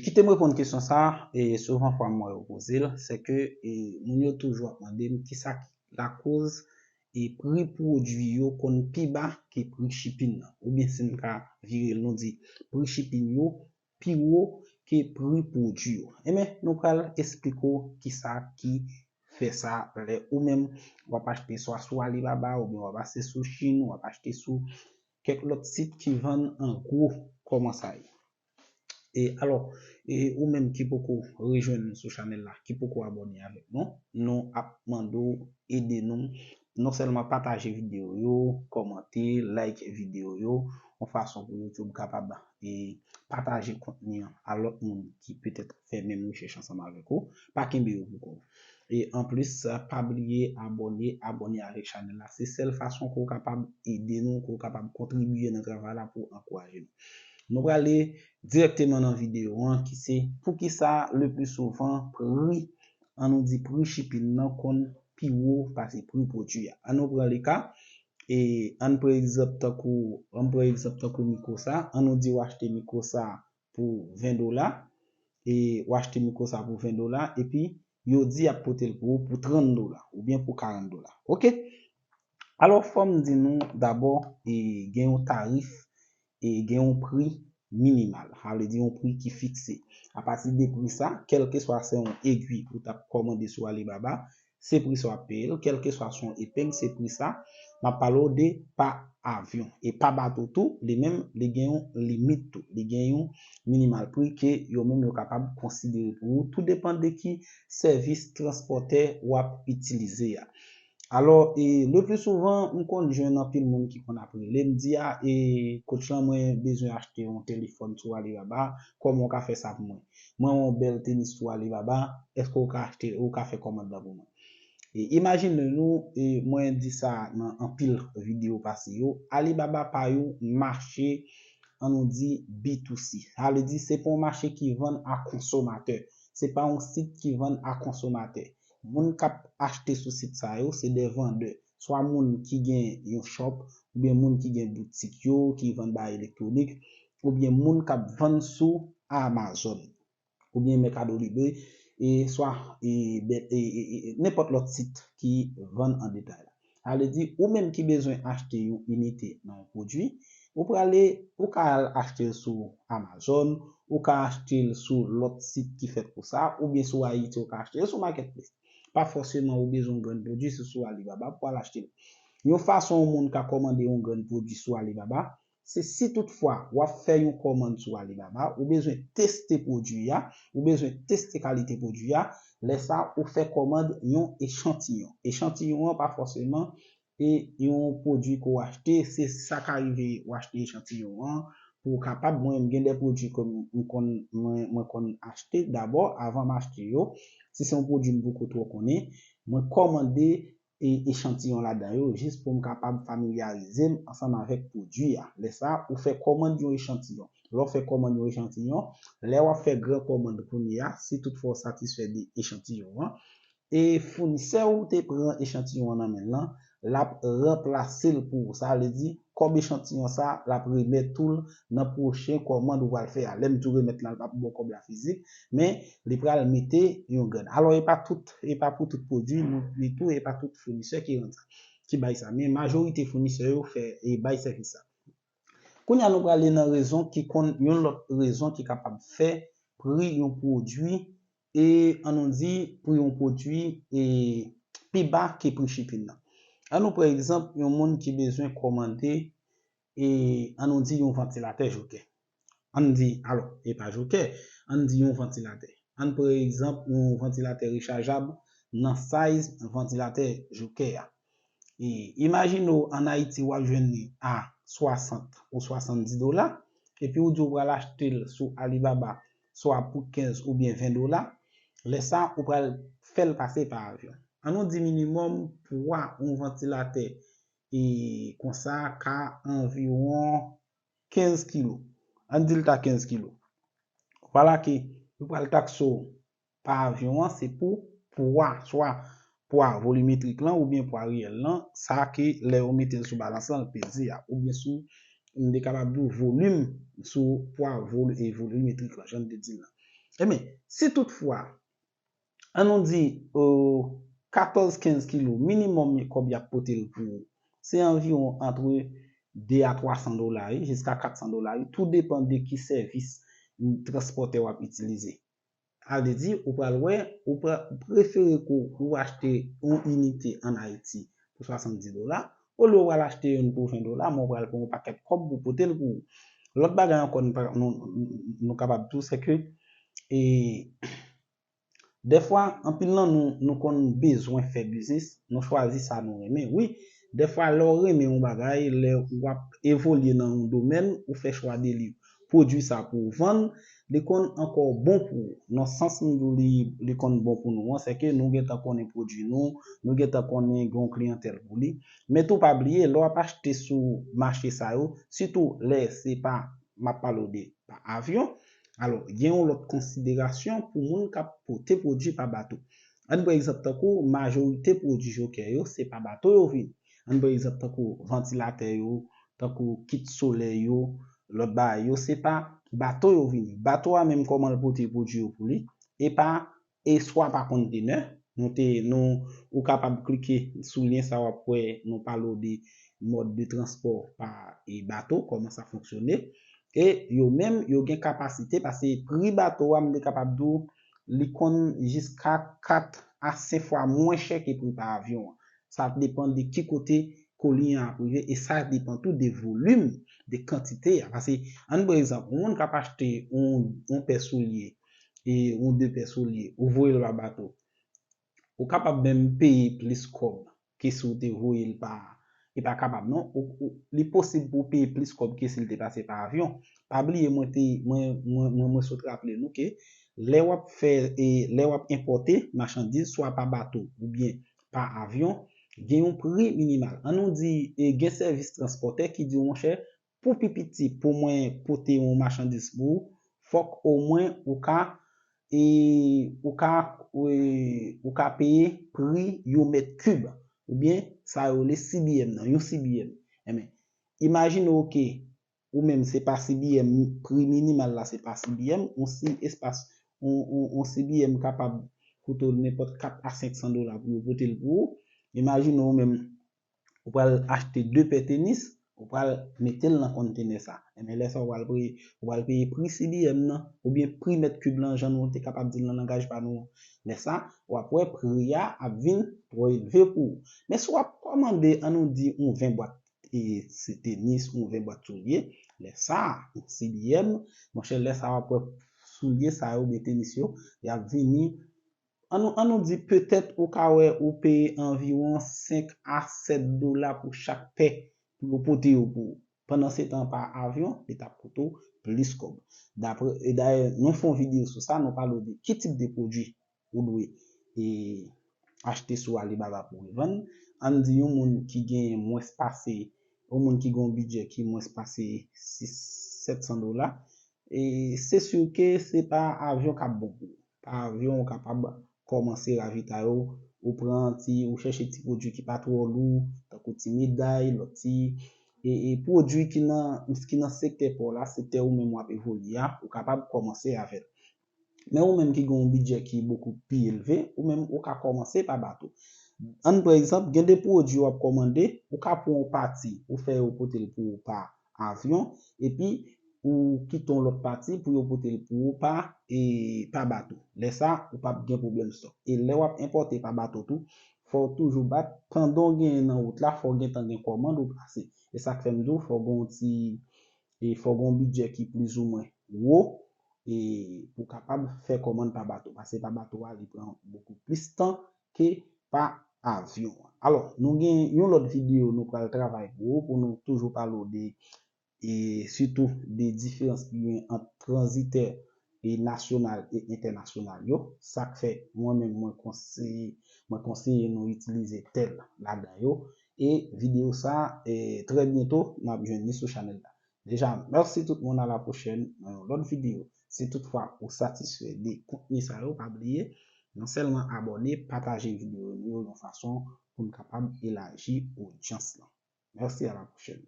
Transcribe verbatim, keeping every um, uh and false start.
Kite m reponn kesyon sa a, e souvan fwa m wè yo poze l, se ke e, moun yo toujou ap mande m kisa ki lakoz e pri pwodui yo konn pi ba ke pri shipping nan. Oubyen si n ka vire l, nou di pri shipping yo pi wo ke pri pwodui yo. Enben, nou pral esplike w kisa ki fè sa lè ou menm w ap achte swa sou Alibaba oubyen w ap achte sou Chine, w ap achte sou kèk lòt sit ki vann an gwo, kòman sa ye. E alò, e ou menm ki poko rejwenn nou sou chanèl la, ki poko abòne avèk nou, nou ap mande w ede nou non sèlman pataje videyo yo, kòmante, like videyo yo, yon fason pou YouTube kapab e pataje kontni an a lòt moun ki petèt fè menm rechèch ansanm avèk ou. Pa kenbe yo pou kò w. E anplis, pa bliye abòne, abòne avèk chanèl la. Se sèl fason ke w kapab ede nou, ke w kapab kontribye nan travay la pou ankouraje nou. Nou prale dirèkteman nan videyo an ki se poukisa le pli souvan pri, an nou di pri shipping nan konn pi wo pase pri pwodui a. An nou pran le ka, e an pran egzanp tankou, an pran egzanp tankou mikwo sa, an nou di w achte mikwo sa pou ven dola, e w achte mikwo sa pou ven dola, epi yo di y ap pote l pou ou pou trant dola oubyen pou karant dola. Oke? Alò, fò m di nou dabò, e gen yon tarif, e gen yon pri minimal. Sa vle di yon pri ki fikse. Apati de pri sa, kèlkeswa se yon egwi ou t ap kòmande sou Alibaba, se pri sa w ap peye l, kèlkeswa se yon epeng, se pri sa. M ap pale w de pa avyon. E pa bato tou, li menm, li gen yon limit tou. Li gen yon minimal pri ke yo menm yo kapab konsidere pou ou, tou depann de ki sèvis transpòtè w ap itilize a. Alò, e, le pli souvan, m konn jwenn anpil moun ki konn ap rele m di, a, e, coach lan, mwen bezwen achte yon telefòn sou Alibaba, kòman w ka fè sa pou mwen? Mwen wè yon bèl tenis sou Alibaba, èske w ka achte, ou ka fè kòmand lan pou mwen? E, imajine nou, e, mwen di sa nan anpil videyo pase yo, Alibaba pa yon mache, an nou di, B two C. Sa vle di, se pa yon mache ki vann a konsomatè. Se pa yon sit ki vann a konsomatè. Moun k ap achte sou sit sa yo, se de vandè. Swa moun ki gen yon shop, oubyen moun ki gen boutik yo, ki vann bagay elektwonik, oubyen moun k ap vann sou Amazon, oubyen Mercado Libre, e swa e, be- e, e, e, nenpòt lòt sit ki vann an detay la. Sa vle di, ou menm ki bezwen achte yon inite nan yon pwodui, ou prale, ou ka al achte l sou Amazon, ou ka achte l sou lòt sit ki fèt pou sa, oubyen sou Ayiti, ou ka achte l sou Marketplace. Pa fòseman ou bezwen yon grenn pwodui, se sou Alibaba pou al achte l. Yon fason yon moun ka kòmande yon grenn pwodui sou Alibaba, se si toutfwa w ap fè yon kòmand sou Alibaba, ou bezwen teste pwodui a, ou bezwen teste kalite pwodui a, lè sa ou fè kòmand yon echantiyon. Echantiyon an pa fòseman e yon pwodui ke w achte, se sa ka rive w achte echantiyon an, pou w kapab, mwen menm gen de pwodui ke m konn, mwen, mwen konn achte dabò, avan m achte yo, si se yon pwodui m poko twò konnen, mwen kòmande e echantiyon ladan yo, jis pou m kapab familyarize m ansanm avèk pwodui a. Lè sa, ou fè kòmand yon echantiyon. Lè w fè kòmand yon echantiyon, lè w ap fè gran kòmand kounye a, si toutfwa w satisfè de echantiyon an, e founisè ou te pran echantiyon an nan men l lan, l ap ranplase l pou ou. Sa vle di, kòb echantiyon sa, l ap remèt ou l nan pwochen kòmand ou pral fè a. Lè m di w remèt lan, l p ap ba w kòb la fizik, men li pral mete yon grenn. Alò, e pa tout, e pa pou tout pwodui, nou, ni tou, e pa tout founisè ki rann sa, ki bay sa. Men majorite founisè yo fè, e bay sèvis sa. Kounye a nou prale nan rezon ki konn, yon lòt rezon ki kapab fè pri yon pwodui, e an nou di pri yon pwodui e pi ba ke pri shipping nan. An nou pran egzanp yon moun ki bezwen kòmande, e an nou di yon vantilatè Jokè. An di, alò, e pa Jokè, an di yon vantilatè. An pran egzanp yon vantilatè rechajab nan size vantilatè Jokè a. E imajine w an Ayiti w ap jwenn li a swasant ou swasanndis dola, epi w di w pral achte l sou Alibaba swa pou kenz oubyen ven dola, lè sa ou pral fè l pase pa avyon. An nou di minimòm pwa yon vantilatè e konsa ka anviwon kenz kilo. An di l ta kenz kilo. Vwala ke yo pral takse w pa avyon an, se pou pwa, swa pwa volimetrik lan oubyen pwa reyèl lan, sa ke lè yo mete l sou balans lan, l peze a, oubyen sou, m te kapab di w volim, sou pwa vol- e volimetrik lan, jan m te di l lan. Ebyen, si toutfwa, ann nou di, euh, katòz kenz kilo, minimòm kòb y ap pote l pou ou, se anviwon antre de a twa san dola, wi, jiska kat san dola, wi, tou depann de ki sèvis transpòtè w ap itilize. Sa vle di, ou pral wè, ou pra-, ou prefere ke ou achte yon inite ann Ayiti pou swasanndis dola, olye ou pral achte youn pou ven dola, men ou pral pran yon pakèt kòb pou pote l pou ou. Lòt bagay ankò nou, nou, nou kapab di w, se ke, e, dèfwa, anpil nan nou, nou konn bezwen fè biznis, nou chwazi sa nou renmen. Wi, dèfwa, lè w renmen yon bagay, lè w ap evolye nan yon domèn, ou fè chwa de li, pwodui sa pou w vann, li konn ankò bon pou ou. Nan sans m di w li, li konn bon pou nou an, se ke nou gentan konnen pwodui nou, nou gentan konnen gen yon kliyantèl pou li. Men tou pa bliye, lè w ap achte sou mache sa yo, sitou lè se pa, m ap pale w de pa avyon, alò, gen yon lòt konsiderasyon pou moun k ap pote pwodui pa bato. Ann pran egzanp tankou majorite pwodui Joker yo, se pa bato yo vini. Ann pran egzanp tankou vantilatè yo, tankou kit solèy yo, lòt bagay yo, se pa bato yo vini. Bato a menm kòman l pote pwodui yo pou li, e pa, e swa pa kontenè, nou te, nou, ou kapab klike sou lyen sa w ap wè, nou pale w de mòd de transpò pa, e, bato, kòman sa fonksyone. E yo menm, yo gen kapasite, paske pri bato a, m te kapab di w, li konn jiska kat a senk fwa mwen chè ke pri pa avyon an. Sa depann de ki kote koli an ap rive, e sa depann tou de volim, de kantite a. Paske, ann pran egzanp, yon moun k ap achte yon, yon pè soulye, e yon de pè soulye, ou voye l pa bato. Ou kapab menm peye plis kòb ke si w te voye l pa, e pa kapab non. Ou, ou, li posib pou w peye plis kòb ke si l te pase pa avyon. Pa bliye, mwen te, mwen, mwen, mwen, mwen sot raple nou ke lè w ap fè, e, lè w ap enpòte machandiz, swa pa bato oubyen pa avyon, gen yon pri minimal. Ann nou di, e, gen sèvis transpòtè ki di w, monchè, pou pi piti, pou mwen pote yon machandiz pou ou, fòk omwen ou ka, e, ou ka, e, ou ka peye pri yon mèt kib, oubyen sa yo rele C B M nan, yon C B M. Enben, imajine w ke ou menm se pa C B M, pri minimal la se pa C B M, yon si espas, yon, yon, yon C B M kapab koute w nenpòt kat a senk san dola pou yo pote l pou ou. Imajine w menm, ou pral achte de pè tenis, ou pral mete l nan kontenè sa. Enben, lè sa, ou pral peye, ou pral peye pri C B M nan, oubyen pri mèt kib lan, jan nou te kapab di l nan langaj pa nou an. Lè sa, w ap wè pri a ap vin twò elve pou ou. Men si w ap kòmande, ann nou di, yon ven bwat, e, se tenis, yon ven bwat soulye, lè sa, yon C B M, monchè, lè sa, w ap wè soulye sa yo, oubyen tenis yo, y ap vini Ann nou, ann nou di petèt ou ka wè ou peye anviwon senk a sèt dola pou chak pè pou yo pote yo pou ou. Pandansetan, pa avyon, li t ap koute w plis kòb. Dapre, e dayè, nou fè yon videyo sou sa, nou pale w de ki tip de pwodui ou dwe, e, achte sou Alibaba pou revann. Ann di yon moun ki gen mwens pase, yon moun ki gen yon bidjè ki mwens pase sis, sèt san dola, e se si ke se pa avyon k ap bon pou ou. Pa avyon, ou kapab kòmanse ravitay ou, ou pran ti, ou chèche ti pwodui ki pa twò lou, tankou ti meday, lòt ti, e, e pwodui ki nan, ki nan sektè pa w la, sektè ou menm w ap evolye a, ou kapab kòmanse avè l. Men ou menm ki gen yon bidjè ki bokou pi elve, ou menm ou ka kòmanse pa bato. Ann pran egzanp, gen de pwodui w ap kòmande, ou ka pran yon pati, ou fè yo pote l pou ou pa avyon, epi ou kite yon lòt pati pou yo pote l pou ou pa, e, pa bato. Lè sa, ou p ap gen pwoblèm stòk. E lè w ap enpòte pa bato tou, fò w toujou bat, pandan w genyen nan wout la, fò w gentan gen kòmand ou plase. E sa k fè m di w, fò w gen yon ti, e fò w gen yon bidjè ki plizoumwen wo, e pou w kapab fè kòmand pa bato. Paske pa bato a, li pran bokou plis tan ke pa avyon. Alò, nou gen yon lòt videyo nou pral travay pou ou, pou nou toujou pale w de, e sitou de diferans ki gen ant tranzitè e nasyonal e entènasyonal yo. Sa k fè mwen menm mwen konseye, mwen konseye nou itilize tèl ladan yo. E videyo sa, e, trè byento, n ap jwenn li sou chanèl la. Deja, mèsi tout moun, a la pwochèn nan yon lòt videyo. Si toutfwa ou satisfè de kontni sa yo, pa bliye, non sèlman abòne, pataje videyo nou yo yon fason pou n kapab elaji odyans lan. Mèsi, a la pwochèn.